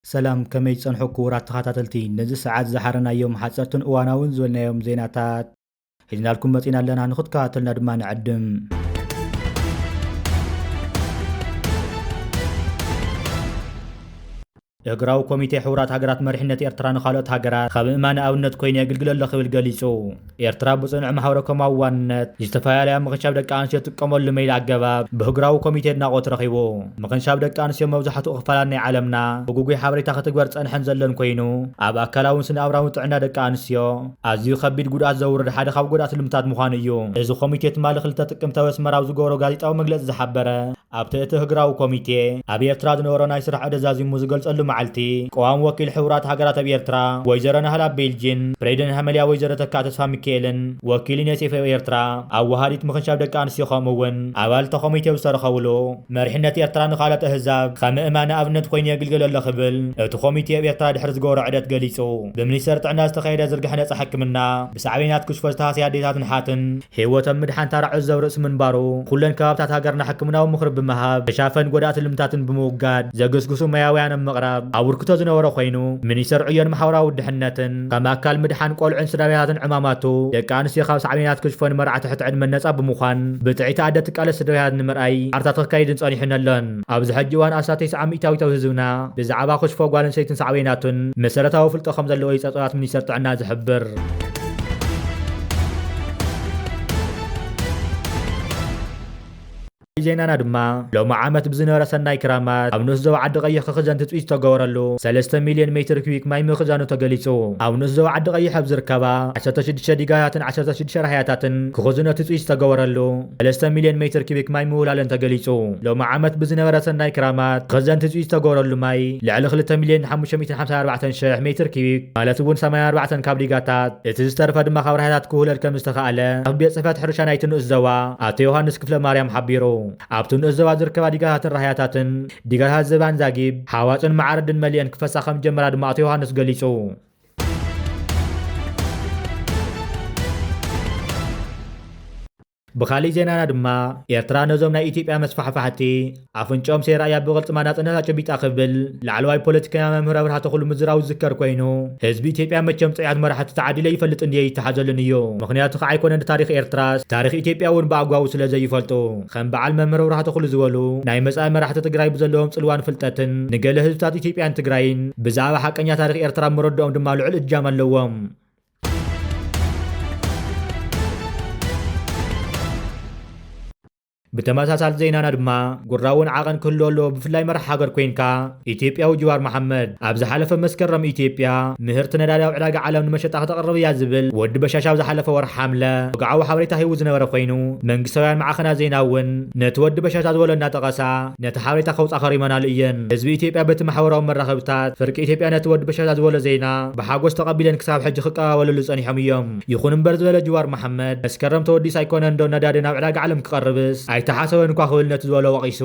ሰላም፣ ከመይ ጸንሑ ክቡራት ተኸታተልቲ? ነዚ ሰዓት ዝሓረናዮም ሓጸርትን እዋናውን ዝበልናዮም ዜናታት ሒዝናልኩም መጺና ኣለና። ንኽትከታተሉና ድማ ንዕድም። እህግራዊ ኮሚቴ ሕቡራት ሃገራት መሪሕነት ኤርትራ ንኻልኦት ሃገራት ከም እማነ ኣብነት ኮይኑ የግልግል ኣሎ ክብል ገሊጹ። ኤርትራ ብጽኑዕ ማሕበረ ኮማዊ ዋንነት ዝተፈላለያ ምኽንሻብ ደቂ ኣንስትዮ ትጥቀመሉ ሜላ ኣገባብ ብህግራዊ ኮሚቴ ኣድናቖት ረኺቡ። ምኽንሻብ ደቂ ኣንስትዮ መብዛሕትኡ ክፋላት ናይ ዓለምና ብግጉይ ሓበሬታ ክትግበር ጸንሐን ዘለን ኮይኑ፣ ኣብ ኣካላውን ስነ ኣእምራውን ጥዕና ደቂ ኣንስትዮ ኣዝዩ ከቢድ ጉድኣት ዘውርድ ሓደ ካብ ጎዳእቲ ልምታት ምዃኑ እዩ። እዚ ኮሚቴ ትማሊ ክልተ ጥቅምቲ ኣብ ኣስመራ ኣብ ዝገበሮ ጋዜጣዊ መግለጺ ዝሓበረ፣ ኣብቲ እቲ ህግራዊ ኮሚቴ ኣብ ኤርትራ ዝነበሮ ናይ ስራሕ ዕደ ዛዚሙ ዝገልጸሉ መዓልቲ፣ ቀዋሚ ወኪል ሕቡራት ሃገራት ኣብ ኤርትራ ወይዘሮ ናህላ ቤልጂን፣ ፕሬዚደንት ሃመልያ ወይዘሮ ተካ ተስፋ ሚካኤልን ወኪልን ዩኒሴፍ ኣብ ኤርትራ፣ ኣዋሃዲት ምኽንሻብ ደቂ ኣንስትዮ ከምኡ እውን ኣባልተ ኮሚቴ ዝተረኸብሉ፣ መሪሕነት ኤርትራ ንኻልኦት ኣህዛብ ከም እማነ ኣብነት ኮይኑ የግልግል ኣሎ ክብል እቲ ኮሚቴ ኣብ ኤርትራ ድሕሪ ዝገበሮ ዕደት ገሊጹ። ብሚኒስተር ጥዕና ዝተኻየደ ዝርግሐ ነጻ ሕክምና ብሳዕቤናት ክሽፎ ዝተሃስያ ኣዴታትን ሓትን ህይወቶም ምድሓን ታራ ዕዘብ ርእሲ ምንባሩ፣ ኩለን ከባብታት ሃገርና ሕክምናዊ ምኽሪ ብምሃብ፣ ተሻፈን ጎዳእቲ ልምታትን ብምውጋድ፣ ዘገስግሱ ሞያውያን ኣብ ምቕራብ ኣበርክቶ ዝነበሮ ኮይኑ፣ ሚኒስተር ዕዮን ማሕበራዊ ድሕነትን ከም ኣካል ምድሓን ቆልዑን ስድራቤታትን ዕማማቱ፣ ደቂ ኣንስትዮ ካብ ሳዕቤናት ክሽፎን መርዓ ትሕቲ ዕድመ ነጻ ብምዃን፣ ብጥዕይቲ ኣደ ትቃለስ ስድራቤታት ንምርኣይ ኣርታት ክካይድን ጸኒሑን ኣሎን። ኣብዚ ሕጂ እዋን ኣስታት ተስዓ ሚእታዊት ህዝብና ብዛዕባ ክሽፎ ጓል ኣንስተይትን ሳዕቤናቱን መሰረታዊ ፍልጦ ከም ዘለዎ እዩ ጸብጻባት ሚኒስተር ጥዕና ዝሕብር። ዜናና ድማ፣ ሎሚ ዓመት ብዝነበረ ሰናይ ክራማት ኣብ ንኡስ ዞባ ዓዲ ቀይሕ ክኽዘን ትጽቢት ዝተገበረሉ ሰለስተ ሚልዮን ሜትር ኪዩቢክ ማይ ምኽዛኑ ተገሊጹ። ኣብ ንኡስ ዞባ ዓዲ ቀይሕ ኣብ ዝርከባ ዓሰርተ ሽዱሽተ ዲጋታትን ዓሰርተ ሽዱሽተ ራህያታትን ክኽዝኖ ትጽቢት ዝተገበረሉ ሰለስተ ሚልዮን ሜትር ኪዩቢክ ማይ ምውላለን ተገሊጹ። ሎሚ ዓመት ብዝነበረ ሰናይ ክራማት ክኽዘን ትጽቢት ዝተገበረሉ ማይ ልዕሊ ክልተ ሚልዮን ሓሙሽተ ሚእትን ሓምሳን ኣርባዕተን ሽሕ ሜትር ኪዩቢክ፣ ማለት እውን ሰማንያን ኣርባዕተን ካብ ዲጋታት፣ እቲ ዝተረፈ ድማ ካብ ራህያታት ክውለድ ከም ዝተኻእለ፣ ኣብ ቤት ጽሕፈት ሕርሻ ናይቲ ንኡስ ዞባ ኣቶ ዮሃንስ ክፍለ ማርያም ሓቢሩ። ኣብቲ ንኡስ ዞባ ዝርከባ ዲጋታትን ራህያታትን፣ ዲጋታት ዘባን ዛጊብ፣ ሓዋፅን መዓርድን መሊአን ክፈሳ ከም ጀመራ ድማ ኣቶ ዮሃንስ ገሊጹ። ብኻሊእ ዜናና ድማ፣ ኤርትራ ነዞም ናይ ኢትዮጵያ መስፋሕፋሕቲ ኣፍንጭኦም ሰይራ እያ ብቕልጽማ ናጽነታ ጨቢጣ ክብል ላዕለዋይ ፖለቲከኛ መምህር ኣብርሃ ተኽሉ ምዝራቡ ዝዝከር ኮይኑ፣ ህዝቢ ኢትዮጵያ መቸም ጽዑያት መራሕቲ ተዓዲለ ይፈልጥ እንድየ ይተሓዘሉን እዩ። ምኽንያቱ ከዓ ኣይኮነን ታሪኽ ኤርትራስ፣ ታሪኽ ኢትዮጵያ እውን ብኣግባቡ ስለ ዘይፈልጡ። ከም በዓል መምህር ኣብርሃ ተኽሉ ዝበሉ ናይ መጻኢ መራሕቲ ትግራይ ብዘለዎም ጽልዋን ፍልጠትን ንገለ ህዝብታት ኢትዮጵያን ትግራይን ብዛዕባ ሓቀኛ ታሪኽ ኤርትራ ምርድኦም ድማ ልዑል እጃም ኣለዎም። ብተመሳሳሊ ዜናና ድማ፣ ጉራውን ዓቐን ክህልዎ ኣለዎ፣ ብፍላይ መራሕ ሃገር ኮይንካ። ኢትዮጵያዊ ጅዋር መሓመድ፣ ኣብ ዝሓለፈ መስከረም ኢትዮጵያ ምህርቲ ነዳዲ ኣብ ዕዳጋ ዓለም ንመሸጣ ከተቕርብ እያ ዝብል ወዲ በሻሻ ኣብ ዝሓለፈ ወርሒ ሓምለ ወግዓዊ ሓበሬታ ሂቡ ዝነበረ ኮይኑ፣ መንግስታውያን ማዕኸናት ዜና እውን ነቲ ወዲ በሻሻ ዝበሎ እናጠቐሳ ነቲ ሓበሬታ ከውፃ ከሪመናሉ እየን። ህዝቢ ኢትዮጵያ በቲ ማሕበራዊ መራኸብታት ፍርቂ ኢትዮጵያ ነቲ ወዲ በሻሻ ዝበሎ ዜና ብሓጎስ ተቐቢለን ክሳብ ሕጂ ክቀባበልሉ ጸኒሖም እዮም። ይኹን እምበር ዝበለ ጅዋር መሓመድ፣ መስከረም ተወዲስ ኣይኮነን ዶ ነዳዲ ናብ ዕዳጋ ዓለም ክቐርብስ ኣይተሓሰበን እኳ ክብል ነቲ ዝበሎ ወቒሱ።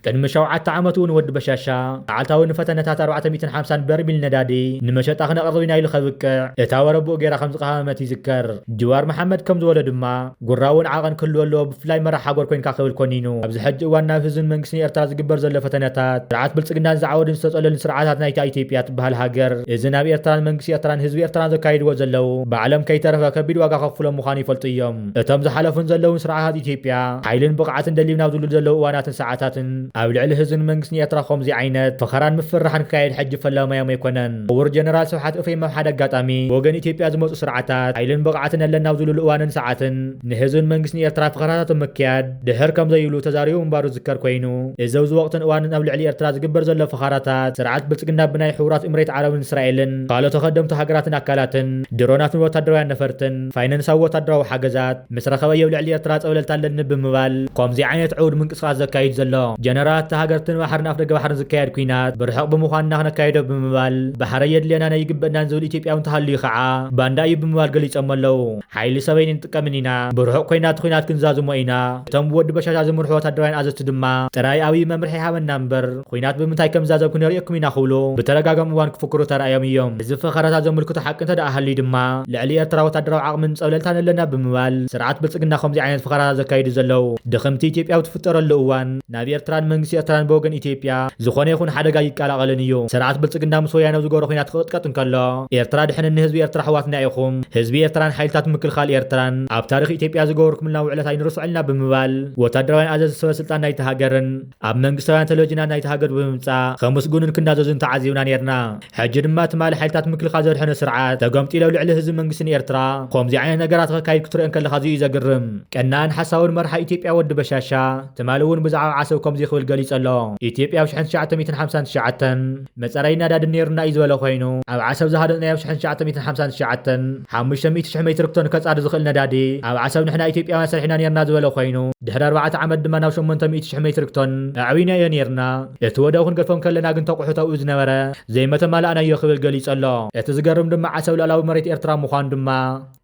ቅድሚ ሸውዓተ ዓመት እውን ወዲ በሻሻ መዓልታዊ ንፈተነታት ኣርባዕተ ሚእትን ሓምሳን በርሚል ነዳዲ ንመሸጣ ክነቕርብ ኢና ኢሉ ከብቅዕ፣ እታ ወረ ብኡ ገይራ ከም ዝቐሃመመት ይዝከር። ጅዋር መሓመድ ከም ዝበሎ ድማ፣ ጉራውን ዓቐን ክህልዎ ኣለዎ፣ ብፍላይ መራሕ ሃገር ኮይንካ ክብል ኮኒኑ። ኣብዚ ሕጂ እዋን ናብ ህዝብን መንግስትን ኤርትራ ዝግበር ዘሎ ፈተነታት፣ ስርዓት ብልጽግናን ዝዓወዱን ዝተጸለሉን ስርዓታት ናይታ ኢትዮጵያ ትበሃል ሃገር፣ እዚ ናብ ኤርትራን መንግስቲ ኤርትራን ህዝቢ ኤርትራን ዘካይድዎ ዘለዉ፣ ብዓለም ከይተረፈ ከቢድ ዋጋ ከፍሎም ምዃኑ ይፈልጡ እዮም። እቶም ዝሓለፉን ዘለውን ስርዓታት ኢትዮጵያ፣ ሓይልን ብቕዓትን ደሊብና ኣብ ዝብሉ ዘለዉ እዋናትን ሰዓታትን፣ ኣብ ልዕሊ ህዝብን መንግስትን ኤርትራ ከምዚ ዓይነት ፈኸራን ምፍርራሕን ክካየድ ሕጂ ፈላማዮም ኣይኮነን። ክቡር ጀነራል ስብሓት ኤፍሬም ኣብ ሓደ ኣጋጣሚ፣ ብወገን ኢትዮጵያ ዝመጹ ስርዓታት፣ ሓይልን ብቕዓትን ኣለና ኣብ ዝብሉሉ እዋንን ሰዓትን፣ ንህዝብን መንግስትን ኤርትራ ፈኸራታት ምክያድ ድሕር ከም ዘይብሉ ተዛሪቡ ምንባሩ ዝዝከር ኮይኑ፣ እዚ ኣብዚ ወቕትን እዋንን ኣብ ልዕሊ ኤርትራ ዝግበር ዘሎ ፈኸራታት፣ ስርዓት ብልጽግና ብናይ ሕቡራት እምሬት ዓረብን እስራኤልን ካልኦት ተኸደምቲ ሃገራትን ኣካላትን ድሮናትን ወታደራውያን ነፈርትን ፋይናንሳዊ ወታደራዊ ሓገዛት ምስ ረኸበ እዩ ኣብ ልዕሊ ኤርትራ ጸብለልታ ኣለኒ ብምባል ከምዚ ዓይነት ዕዉት ምንቅስቓስ ዘካይድ ዘሎ። ጀነራላት እታ ሃገር እቲ ንባሕርን ኣፍደገ ባሕርን ዝካየድ ኲናት ብርሑቕ ብምዃንና ክነካይዶ ብምባል፣ ባሕሪ የድልየናን ኣይግበእናን ዝብል ኢትዮጵያዊ እንተሃልዩ ከዓ ባንዳ እዩ ብምባል ገሊጾም ኣለዉ። ሓይሊ ሰበይን ንጥቀምን ኢና፣ ብርሑቕ ኮይና እቲ ኲናት ክንዛዝሞ ኢና። እቶም ብወዲ በሻሻ ዝምርሑ ወታደራውያን ኣዘዝቲ ድማ ጥራይ ኣብይ መምርሒ ይሃበና እምበር ኲናት ብምንታይ ከም ዝዛዘም ክንርእየኩም ኢና ክብሉ ብተደጋጋሚ እዋን ክፍክሩ ተራእዮም እዮም። እዚ ፈኸራታት ዘመልክቶ ሓቂ እንተ ደኣ ሃልዩ ድማ፣ ልዕሊ ኤርትራ ወታደራዊ ዓቕምን ጸብለልታን ኣለና ብምባል፣ ስርዓት ብልጽግና ከምዚ ዓይነት ፈኸራታት ዘካይዱ ዘለዉ። ድኽምቲ ኢትዮጵያ ኣብ ትፍጠረሉ እዋን፣ ናብ ኤርትራን መንግስቲ ኤርትራን ብወገን ኢትዮጵያ ዝኾነ ይኹን ሓደጋ ይቀላቐልን እዩ። ስርዓት ብልጽግና ምስ ወያነ ኣብ ዝገብሮ ኲናት ክቕጥቀጥ እንከሎ፣ ኤርትራ ድሕንን ንህዝቢ ኤርትራ ኣሕዋትና ኢኹም። ህዝቢ ኤርትራን ሓይልታት ምክልኻል ኤርትራን ኣብ ታሪኽ ኢትዮጵያ ዝገበርኩምልና ውዕለት ኣይንርስዖን ኢና ብምባል፣ ወታደራውያን ኣዘዝቲ ሰበ ስልጣን ናይቲ ሃገርን ኣብ መንግስታውያን ቴሌቪዥናት ናይቲ ሃገር ብምምጻእ ከምስጉንን ክናዘዙን ተዓዚብና ነይርና። ሕጂ ድማ ትማሊ ሓይልታት ምክልኻል ዘድሐነ ስርዓት ተገምጢሉ ኣብ ልዕሊ ህዝቢ መንግስትን ኤርትራ ከምዚ ዓይነት ነገራት ከካይድ ክትሪኦ እንከለኻ ኣዝዩ እዩ ዘግርም። ቀናእን ሓሳውን መራሒ ኢትዮጵያ ወዲ በሻሻ ትማሊ እውን ብዛዕባ ዓሰብ ከምዚ ክብል ገሊጹ ኣሎ። ኢትዮጵያ ኣብ ሽሕን ትሽዓተ ሚእትን ሓምሳን ትሽዓተን መጻረዪ ነዳዲ ነይሩና እዩ ዝበለ ኮይኑ፣ ኣብ ዓሰብ ዝሃደጥናዮ ኣብ ሽሕን ትሽዓተ ሚእትን ሓምሳን ትሽዓተን ሓሙሽተ ሚእቲ ሽሕ ሜትሪክ ቶን ከጻሪ ዝኽእል ነዳዲ ኣብ ዓሰብ ንሕና ኢትዮጵያውያን ሰሪሕና ነይርና ዝበለ ኮይኑ፣ ድሕሪ ኣርባዕተ ዓመት ድማ ናብ ሸሞንተ ሚእቲ ሽሕ ሜትሪክ ቶን ኣዕቢናዮ ነይርና። እቲ ወደብ ክንገድፎ እንከለና ግን ተቑሑት ኣብኡ ዝነበረ ዘይመተማላእናዮ ክብል ገሊጹ ኣሎ። እቲ ዝገርም ድማ ዓሰብ ልኡላዊ መሬት ኤርትራ ምዃኑ ድማ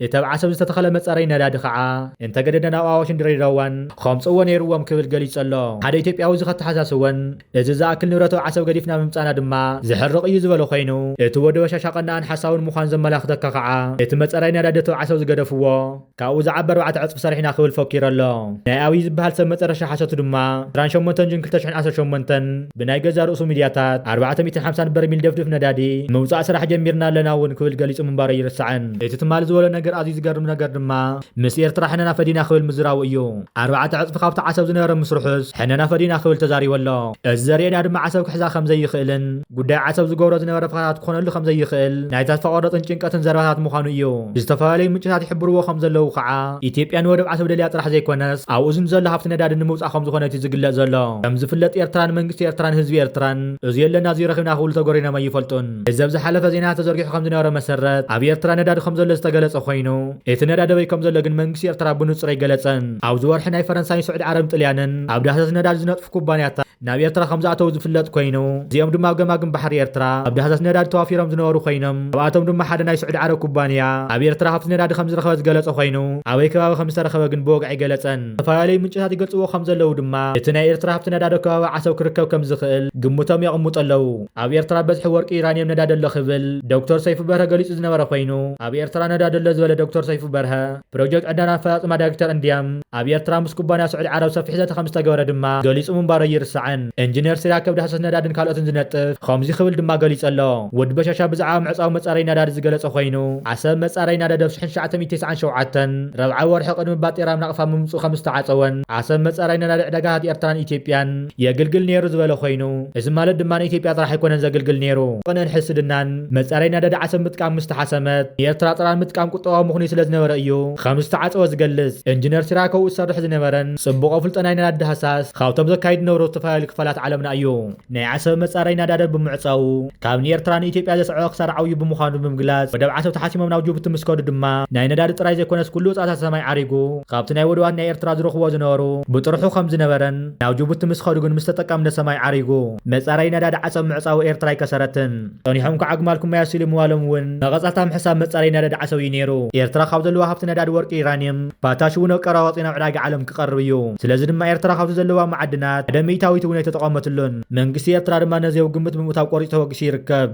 እቲ ኣብ ዓሰብ ዝተተኸለ መጻረዪ ነዳዲ ከዓ እንተገደደ ናብ ኣዋሽን ድሬዳዋን ከምጽእዎ ነይርዎም ክብል ገሊጹ ኣሎ። ሓደ ኢትዮጵያዊ እዚ ከተሓሳስወን እዚ ዝኣክል ንብረት ኣብ ዓሰብ ገዲፍና ምምጻእና ድማ ዘሕርቕ እዩ ዝበለ ኮይኑ፣ እቲ ወዲ በሻሻ ቀናእን ሓሳውን ምዃኑ ዘመላኽተካ ከዓ እቲ መጻረዪ ነዳዲ እቲ ኣብ ዓሰብ ዝገደፍዎ ካብኡ ዝዓቢ ኣርባዕተ ዕጽፊ ሰሪሕና ክብል ፈኪሩ ኣሎ። ናይ ኣብይ ዝበሃል ሰብ መጨረሻ ሓሶቱ ድማ ዕስራን ሸሞንተን ጁን ክልተ ሽሕን ዓሰርተ ሸሞንተን ብናይ ገዛ ርእሱ ሚድያታት ኣርባዕተ ሚእትን ሓምሳን በርሚል ደፍድፍ ነዳዲ ምውፃእ ስራሕ ጀሚርና ኣለና እውን ክብል ገሊፁ ምንባሩ ኣይርሳዕን። እቲ ትማሊ ዝበሎ ነገር ኣዝዩ ዝገርም ነገር ድማ ምስ ኤርትራ ሕነና ፈዲና ክብል ምዝራቡ እዩ። ኣርባዕተ ዕጽፊ ካብቲ ዓሰብ ዝነበረ ምስ ርሑስ ሕነና ፈዲና ክብል ተዛሪቡ ኣሎ። እዚ ዘርእየና ድማ ዓሰብ ክሕዛ ከም ዘይኽእልን ጉዳይ ዓሰብ ዝገብሮ ዝነበረ ፍኻታት ክኾነሉ ከም ዘይኽእል ናይ ተስፋ ቆረፅን ጭንቀትን ዘረባታት ምዃኑ እዩ። ዝተፈላለዩ ምንጭታት ይሕብርዎ ከም ዘለዉ ከዓ ኢትዮጵያ ንወደብ ዓሰብ ደልያ ጥራሕ ዘይኮነስ ኣብኡ ዝን ዘሎ ሃፍቲ ነዳዲ ንምውፃእ ከም ዝኾነት እዩ ዝግለጽ ዘሎ። ከም ዝፍለጥ ኤርትራን መንግስቲ ኤርትራን ህዝቢ ኤርትራን እዚ የለና እዚ ረኺብና ክብሉ ተጎሪኖም ኣይፈልጡን። እዚ ኣብ ዝሓለፈ ዜና ተዘርጊሑ ከም ዝነበረ መሰረት ኣብ ኤርትራ ነዳዲ ከም ዘሎ ዝተገለጸ ኮይኑ እቲ ነዳዲ ኣበይ ከም ዘሎ ግን መንግስቲ ኤርትራ ብንጹር ኣይገለጸን። ኣብዚ ወርሒ ናይ ፈረንሳይን ስዑዲ ዓረብን ጥልያንን ኣብ ዳህሳስ ነዳዲ ዝነጥፉ ኩባንያታት ናብ ኤርትራ ከም ዝኣተዉ ዝፍለጥ ኮይኑ፣ እዚኦም ድማ ኣብ ገማግም ባሕሪ ኤርትራ ኣብ ዳህሳስ ነዳዲ ተዋፊሮም ዝነበሩ ኮይኖም፣ ካብኣቶም ድማ ሓደ ናይ ስዑዲ ዓረብ ኩባንያ ኣብ ኤርትራ ሃፍቲ ነዳዲ ከም ዝረኸበ ዝገለጸ ኮይኑ፣ ኣበይ ከባቢ ከም ዝተረኸበ ግን ብወግዒ ኣይገለጸን። ዝተፈላለዩ ምንጭታት ይገልጽዎ ከም ዘለዉ ድማ፣ እቲ ናይ ኤርትራ ሃፍቲ ነዳዲ ኣብ ከባቢ ዓሰብ ክርከብ ከም ዝኽእል ግምቶም የቕምጡ ኣለዉ። ኣብ ኤርትራ በዝሒ ወርቂ ዩራንየም ነዳዲ ኣሎ ክብል ዶክተር ሰይፉ በርሀ ገሊጹ ዝነበረ ኮይኑ፣ ኣብ ኤርትራ ነዳዲ ኣሎ ዝበለ ዶክተር ሰይፉ በርሀ፣ ፕሮጀክት ዕዳና ኣፈጻጽማ ዳይሬክተር እንድያም ኣብ ኤርትራ ምስ ኩባንያ ስዑዲ ዓረብ ሰፊሕ ዘተ ከም ዝተገበረ ድማ ገሊጹ ምንባሩ ኣይርሳዕን። ኢንጂነር ሲራክ ኣብ ዳህሳስ ነዳድን ካልኦትን ዝነጥፍ ከምዚ ክብል ድማ ገሊጹ ኣሎ። ወዲ በሻሻ ብዛዕባ ምዕጻው መጻረዪ ነዳዲ ዝገለጸ ኮይኑ፣ ዓሰብ መጻረዪ ነዳዲ ኣብ ሽሕን ትሽዓተ ሚእትን ተስዓን ሸውዓተን ራብዓይ ወርሒ ቅድሚ ባጤራ ኣብ ናቕፋ ምምጽኡ ከም ዝተዓጸወን ዓሰብ መጻረዪ ነዳዲ ዕዳጋታት ኤርትራን ኢትዮጵያን የግልግል ነይሩ ዝበለ ኮይኑ፣ እዚ ማለት ድማ ንኢትዮጵያ ጥራሕ ኣይኮነን ዘግልግል ነይሩ። ቅንእን ሕስድናን መጻረዪ ነዳዲ ዓሰብ ምጥቃም ምስ ተሓሰመት፣ ንኤርትራ ጥራን ምጥቃም ቁጠባዊ ምኽኑይ ስለ ዝነበረ እዩ ከም ዝተዓጸወ ዝገልጽ። ኢንጂነር ሲራክ ኣብኡ ዝሰርሕ ዝነበረን ጽቡቕ ኣፍልጦ ናይ ነዳዲ ሃሳስ ካብቶም ዘካይዱ ዝነበሩ ዝተፈላለዩ ክፋላት ዓለምና እዩ። ናይ ዓሰብ መጻረዪ ነዳዲ ብምዕጻዉ ካብ ንኤርትራ ንኢትዮጵያ ዘስዐቦ ክሳራ ዓብዩ ብምዃኑ ብምግላጽ፣ ወደብ ዓሰብ ተሓሲሞም ናብ ጅቡቲ ምስ ከዱ ድማ ናይ ነዳዲ ጥራይ ዘይኮነስ ኩሉ ወጻእታት ሰማይ ዓሪጉ ካብቲ ናይ ወደባት ናይ ኤርትራ ዝረኽብዎ ዝነበሩ ብጥርሑ ከም ዝነበረን፣ ናብ ጅቡቲ ምስ ኸዱ ግን ምስ ተጠቀምነ ሰማይ ዓሪጉ። መጻረዪ ነዳዲ ዓሰብ ምዕጻው ኤርትራ ኣይከሰረትን። ጸኒሖም ከዓ ኣግማልኩም ኣያሲሉ ምባሎም እውን መቐጻልታ ምሕሳብ መጻረዪ ነዳዲ ዓሰብ እዩ ነይሩ። ኤርትራ ካብ ዘለዋ ሃፍቲ ነዳዲ ወርቂ ዩራንየም ፓታሽ እውን ኣብ ቀረባ ወጺ ናብ ዕዳጋ ዓለም ክቐርብ እዩ። ስለዚ ድማ ኤርትራ ካብቲ ዘለዋ መዓድናት ሓደ ሚእታዊት እውን ኣይተጠቐመትሉን። መንግስቲ ኤርትራ ድማ ነዚ ኣብ ግምት ብምእታው ቆሪጹ ተበጊሱ ይርከብ።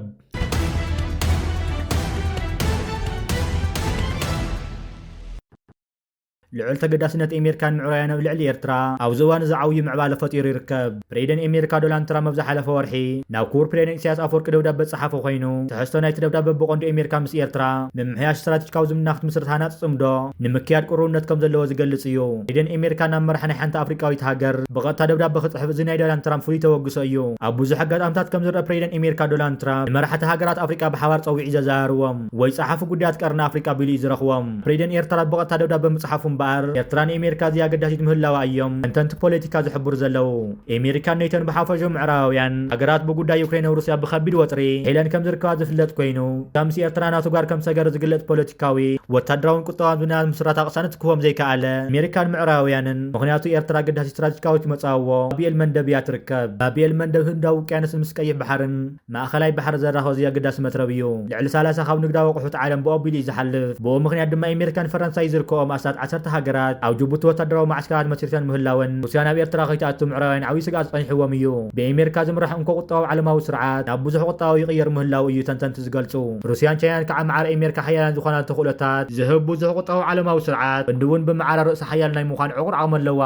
ልዑል ተገዳስነት ኣሜሪካን ምዕራባውያን ኣብ ልዕሊ ኤርትራ ኣብዚ እዋን እዚ ዓብዪ ምዕባለ ፈጢሩ ይርከብ። ፕሬዚደንት ኣሜሪካ ዶናልድ ትራምፕ ኣብ ዝሓለፈ ወርሒ ናብ ክቡር ፕሬዚደንት ኢሳያስ ኣፈወርቂ ደብዳበ ዝጸሓፈ ኮይኑ፣ ትሕዝቶ ናይቲ ደብዳበ ብቐንዱ ኣሜሪካ ምስ ኤርትራ ምምሕያሽ ስትራቴጂካዊ ዝምድና ክትምስርት ሃናጺ ጽምዶ ንምክያድ ቅሩብነት ከም ዘለዎ ዝገልጽ እዩ። ፕሬዚደንት ኣሜሪካ ናብ መራሒ ናይ ሓንቲ ኣፍሪቃዊት ሃገር ብቐጥታ ደብዳበ ክጽሕፍ እዚ ናይ ዶናልድ ትራምፕ ፍሉይ ተበግሶ እዩ። ኣብ ብዙሕ ኣጋጣሚታት ከም ዝረአ ፕሬዚደንት ኣሜሪካ ዶናልድ ትራምፕ ንመራሕቲ ሃገራት ኣፍሪቃ ብሓባር ጸዊዑ ዘዘራርቦም ወይ ጸሓፊ ጉዳያት ቀርኒ ኣፍሪቃ ቢሉ እዩ ዝረኽቦም። ፕሬዚደንት ኤርትራ ብቐጥታ ደብዳበ ምጽሓፉ እምበኣር፣ ኤርትራ ንኤሜሪካ ኣዝያ ኣገዳሲት ምህላዋ እዮም ተንተንቲ ፖለቲካ ዝሕብሩ ዘለዉ። ኤሜሪካን ኔቶን ብሓፈሽኡ ምዕራባውያን ሃገራት ብጉዳይ ዩክሬን ኣብ ሩስያ ብኸቢድ ወጥሪ ሒለን ከም ዝርከባ ዝፍለጥ ኮይኑ፣ እታ ምስ ኤርትራ ናቶ ጋር ከም ሰገር ዝግለጽ ፖለቲካዊ፣ ወታደራውን ቁጠባውን ዝምድና ምስራታ ቅሳነት ክህቦም ዘይከኣለ ኣሜሪካን ምዕራባውያንን፣ ምኽንያቱ ኤርትራ ኣገዳሲት ስትራቴጂካዊት መጻብቦ ኣብ ኣቢኤል መንደብ እያ ትርከብ። ኣቢኤል መንደብ ህንዳዊ ውቅያኖስን ምስ ቀይሕ ባሕርን ማእኸላይ ባሕሪ ዘራኽብ ኣዝዩ ኣገዳሲ መትረብ እዩ። ልዕሊ ሰላሳ ካብ ንግዳዊ ኣቑሑት ዓለም ብኡ ኣቢሉ እዩ ዝሓልፍ። ብኡ ምኽንያት ድማ ኣሜሪካን ፈረንሳይ ዝርከቦም ኣስታት ዓሰርተ ሃገራት ኣብ ጅቡቲ ወታደራዊ መዓስከራት መስሪተን ምህላወን፣ ሩስያ ናብ ኤርትራ ከይትኣቱ ምዕራባውያን ዓብዪ ስግኣት ጸኒሕዎም እዩ። ብኣሜሪካ ዝምራሕ እንኮ ቁጠባዊ ዓለማዊ ስርዓት ናብ ብዙሕ ቁጠባዊ ይቕየር ምህላዉ እዩ ተንተንቲ ዝገልጹ። ሩስያን ቻይናን ከዓ ማዕረ ኣሜሪካ ሓያላን ዝኾናሉ ተኽእሎታት ዝህብ ብዙሕ ቁጠባዊ ዓለማዊ ስርዓት፣ ህንዲ እውን ብማዕረ ርእሰ ሓያል ናይ ምዃን ዕቑር ዓቕሚ ኣለዋ።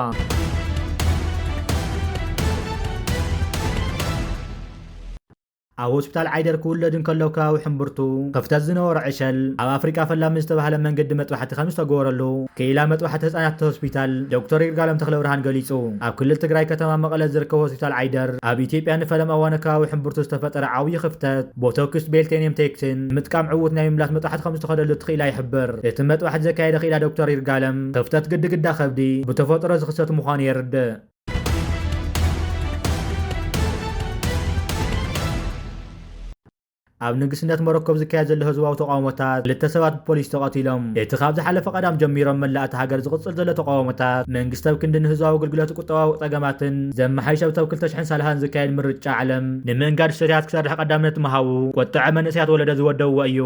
ኣብ ሆስፒታል ዓይደር ክውለድ እንከሎ ከባቢ ሕምብርቱ ክፍተት ዝነበሮ ዕሸል ኣብ ኣፍሪቃ ፈላሚ ዝተባህለ መንገዲ መጥባሕቲ ከም ዝተገበረሉ ክኢላ መጥባሕቲ ህፃናት እቲ ሆስፒታል ዶክተር ይርጋለም ተኽለብርሃን ገሊጹ። ኣብ ክልል ትግራይ ከተማ መቐለ ዝርከብ ሆስፒታል ዓይደር ኣብ ኢትዮጵያ ንፈለማ እዋን ከባቢ ሕምብርቱ ዝተፈጠረ ዓብዪ ክፍተት ቦቶክስ ቤልቴኒየም ቴክስን ምጥቃም ዕዉት ናይ ምምላስ መጥባሕቲ ከም ዝተኸደሉ እቲ ክኢላ ይሕብር። እቲ መጥባሕቲ ዘካየደ ክኢላ ዶክተር ይርጋለም ክፍተት ግድግዳ ከብዲ ብተፈጥሮ ዝኽሰት ምዃኑ የርድእ። ኣብ ንግስነት ሞሮኮ ኣብ ዝካየድ ዘሎ ህዝባዊ ተቃውሞታት ክልተ ሰባት ብፖሊስ ተቐቲሎም። እቲ ካብ ዝሓለፈ ቀዳም ጀሚሮም መላእ እታ ሃገር ዝቕጽል ዘሎ ተቃውሞታት መንግስቲ ኣብ ክንዲ ንህዝባዊ ኣገልግሎት ቁጠባዊ ጸገማትን ዘመሓይሽ ኣብ ክልተ ሽሕን ሰላሳን ዝካየድ ምርጫ ዓለም ንምእንጋድ ስትራቴጂታት ክሰርሕ ቀዳምነት ምሃቡ ቁጥዐ መንእሰያት ወለዶ ዝወደብዎ እዩ።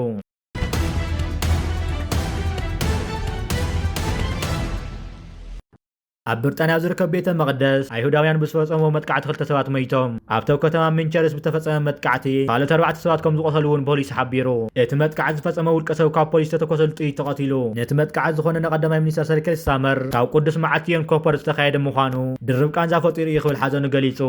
ኣብ ብሪጣንያ ኣብ ዝርከብ ቤተ መቕደስ ኣይሁዳውያን ብዝፈጸምዎ መጥቃዕቲ ክልተ ሰባት መይቶም። ኣብቲ ኣብ ከተማ ሚንቸርስ ብተፈጸመ መጥቃዕቲ ካልኦት ኣርባዕተ ሰባት ከም ዝቖሰሉ እውን ፖሊስ ሓቢሩ። እቲ መጥቃዕቲ ዝፈጸመ ውልቀ ሰብ ካብ ፖሊስ ዝተተኮሰሉ ጥይት ተቐቲሉ። ነቲ መጥቃዕቲ ዝኾነ ንቀዳማይ ሚኒስተር ሰር ኪር ስታመር ካብ ቅዱስ መዓት ዮም ኮፐር ዝተኻየደ ምዃኑ ድርብ ቃንዛ ፈጢሩ እዩ ክብል ሓዘኑ ገሊጹ።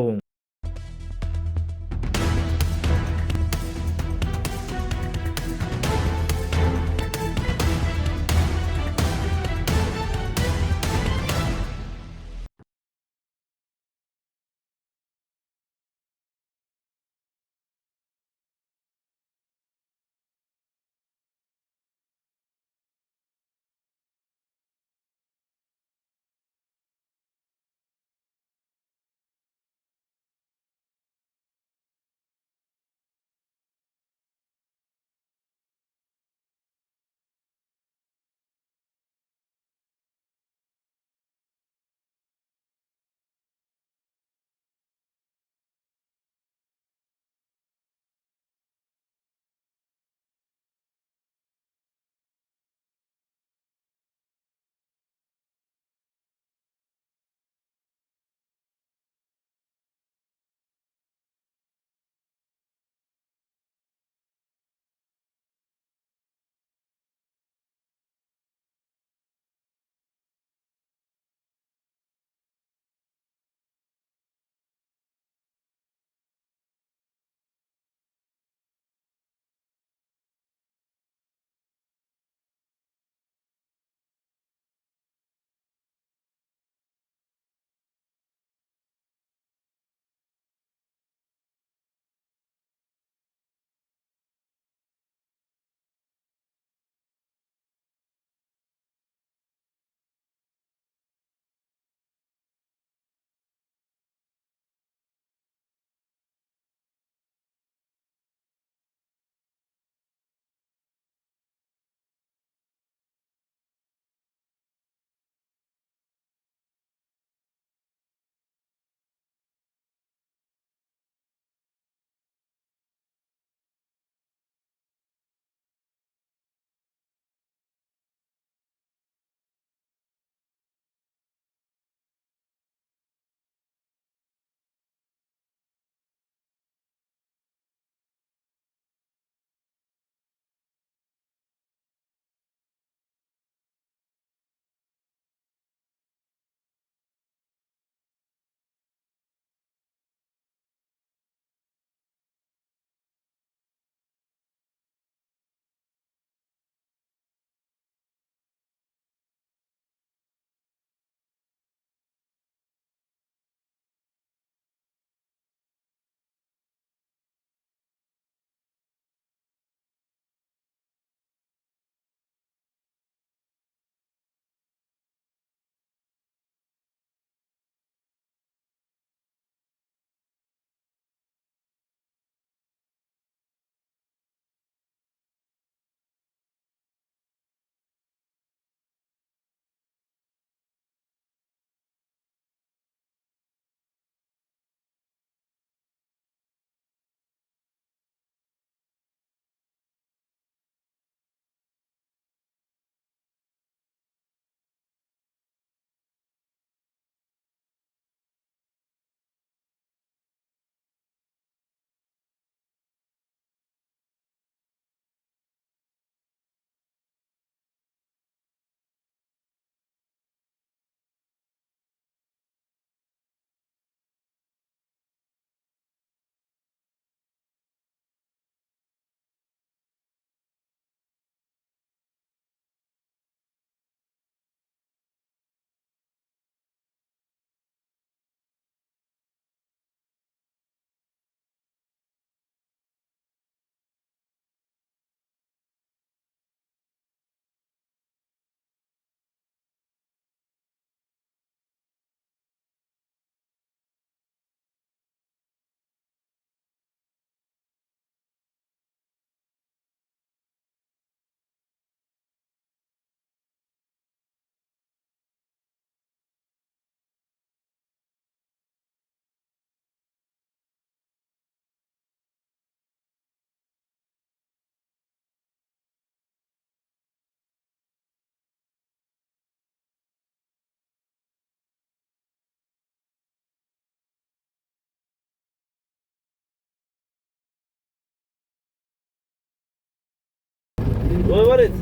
ወይ ወሬት